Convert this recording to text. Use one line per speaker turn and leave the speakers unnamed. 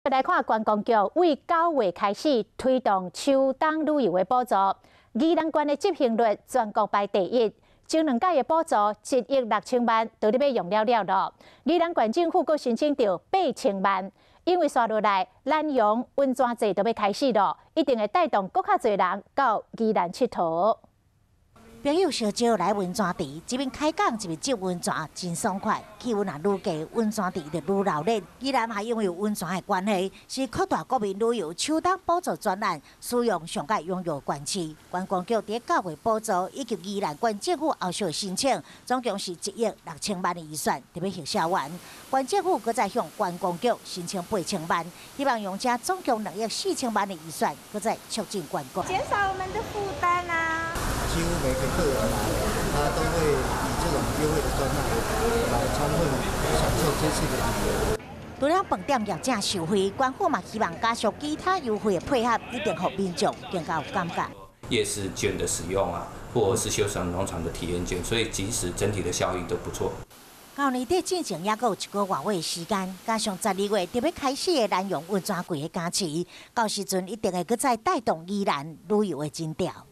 來看觀光局為9月開始推動秋冬旅遊的補助，宜蘭縣的執行率全國排第一，前兩屆的補助1億6千萬都咧欲用了了囉。宜蘭縣政府閣申請著8000萬，因為紲落來南洋溫泉季就欲開始囉，一定會帶動閣較濟人到宜蘭𨑨迌。
朋友相招來溫泉池，一面開講一面浸溫泉，真爽快。氣溫若愈低，溫泉池就愈鬧熱。宜蘭還因為有溫泉的關係，是擴大國民旅遊秋冬補助專案使用上蓋踴躍縣市。觀光局佇9月補助以及宜蘭縣政府後續的申請，總共是1億6千萬的預算，特別核銷完。縣政府閣再向觀光局申請八千萬，希望用這總共2億4千萬的預算，閣再促進觀光，
減少我們的負擔啊。
幾乎每個客人來，他都會以這種優惠的專案來充分享受這次的旅遊。
除了飯店業者受惠，官府嘛希望加上其他優惠的配合，一定予民眾更加有感覺。
夜市券的使用啊，或者是休閒農場的體驗券，所以其實整體的效益都不錯。
到年底進前猶閣有一個外月時間，加上12月特別開始的南洋溫泉季的加持，到時陣一定會閣再帶動宜蘭旅遊的熱潮。